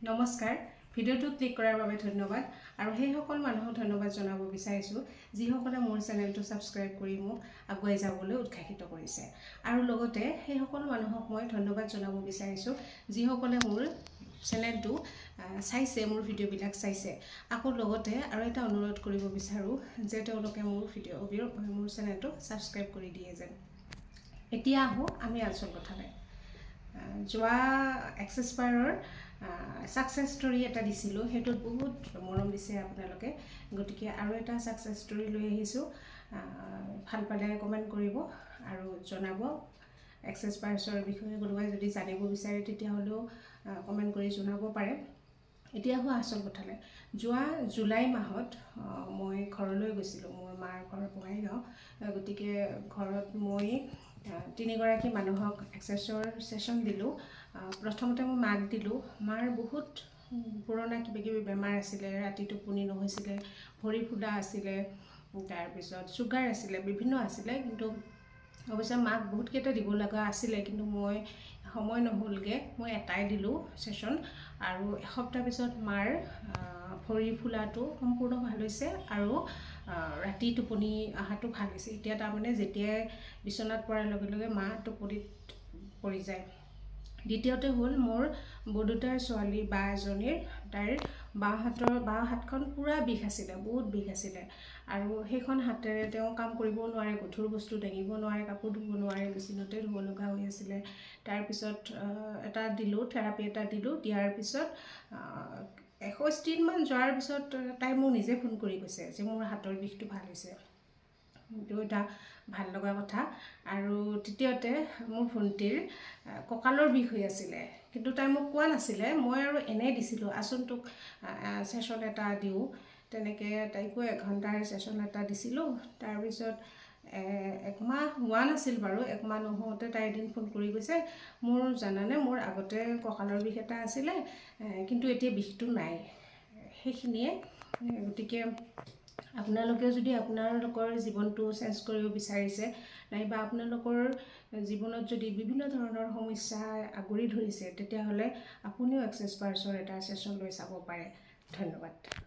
নমস্কাৰ। ভিডিঅ'টো ক্লিক কৰাৰ বাবে ধন্যবাদ আৰু সেইসকল মানুহক ধন্যবাদ জনাব বিচাৰিছোঁ, যিসকলে মোৰ চেনেলটো ছাবস্ক্ৰাইব কৰি মোক আগুৱাই যাবলৈ উৎসাহিত কৰিছে। আৰু লগতে সেইসকল মানুহক মই ধন্যবাদ জনাব বিচাৰিছোঁ, যিসকলে মোৰ চেনেলটো চাইছে, মোৰ ভিডিঅ'বিলাক চাইছে। আকৌ লগতে আৰু এটা অনুৰোধ কৰিব বিচাৰোঁ যে তেওঁলোকে মোৰ ভিডিঅ' মোৰ চেনেলটো ছাবস্ক্ৰাইব কৰি দিয়ে যেন। এতিয়া আহোঁ আমি আচল কথালৈ। যোৱা এক্সেছ বাৰৰ ছাকচেছ ষ্টৰী এটা দিছিলোঁ, সেইটোত বহুত মৰম দিছে আপোনালোকে। গতিকে আৰু এটা ছাকচেছ ষ্টৰী লৈ আহিছোঁ। ভাল পালে কমেণ্ট কৰিব আৰু জনাব। এক্সেছ বাৰ্ছৰ বিষয়ে কোনোবাই যদি জানিব বিচাৰে, তেতিয়াহ'লেও কমেণ্ট কৰি জনাব পাৰে। এতিয়া হোৱা আচল কথালৈ। যোৱা জুলাই মাহত মই ঘৰলৈ গৈছিলোঁ। মোৰ মাৰ ঘৰ বঙাইগাঁও। গতিকে ঘৰত মই তিনিগৰাকী মানুহক এক্সেছৰ ছেশ্যন দিলোঁ। প্ৰথমতে মই মাক দিলোঁ। মাৰ বহুত পুৰণা কিবা কিবি বেমাৰ আছিলে, ৰাতি টোপনি নহৈছিলে, ভৰি ফুলা আছিলে, তাৰপিছত চুগাৰ আছিলে, বিভিন্ন আছিলে। কিন্তু অৱশ্যে মাক বহুতকেইটা দিব লগা আছিলে, কিন্তু মই সময় নহ'লগৈ, মই এটাই দিলোঁ ছেশ্যন। আৰু এসপ্তাহ পিছত মাৰ ভৰি ফুলাটো সম্পূৰ্ণ ভাল হৈছে আৰু ৰাতি টোপনি অহাটো ভাল হৈছে। এতিয়া তাৰমানে যেতিয়াই বিচনাত পৰাৰ লগে লগে মা টোপনিত পৰি যায়। দ্বিতীয়তে হ'ল মোৰ বৰদেউতাৰ ছোৱালী বা এজনীৰ, তাইৰ বাওঁ হাতখন পূৰা বিষ আছিলে, বহুত বিষ আছিলে। আৰু সেইখন হাতেৰে তেওঁ কাম কৰিবও নোৱাৰে, গধুৰ বস্তু দাঙিব নোৱাৰে, কাপোৰ ধুব নোৱাৰে, মেচিনতে ধুব লগা হৈ আছিলে। তাৰপিছত এটা দিলোঁ, থেৰাপি এটা দিলোঁ। দিয়াৰ পিছত 21 দিনমান যোৱাৰ পিছত তাই মোক নিজে ফোন কৰি কৈছে যে মোৰ হাতৰ বিষটো ভাল হৈছে। এইটো এটা ভাল লগা কথা। আৰু তৃতীয়তে মোৰ ভণ্টীৰ কঁকালৰ বিষ হৈ আছিলে, কিন্তু তাই মোক কোৱা নাছিলে। মই আৰু এনেই দিছিলোঁ, আচোন তোক ছেশ্যন এটা দিওঁ। তেনেকৈ তাইকো এঘণ্টাৰ ছেশ্যন এটা দিছিলোঁ। তাৰপিছত একমাহ হোৱা নাছিল বাৰু। একমাহ নহওঁতে তাই এদিন ফোন কৰি কৈছে, মোৰ জানানে, মোৰ আগতে কঁকালৰ বিষ এটা আছিলে, কিন্তু এতিয়া বিষটো নাই। সেইখিনিয়ে। গতিকে আপোনালোকেও যদি আপোনালোকৰ জীৱনটো চেঞ্জ কৰিব বিচাৰিছে, নাইবা আপোনালোকৰ জীৱনত যদি বিভিন্ন ধৰণৰ সমস্যাই আগুৰি ধৰিছে, তেতিয়াহ'লে আপুনিও এক্সেছ বাৰ্ছৰ এটা ছেশ্যন লৈ চাব পাৰে। ধন্যবাদ।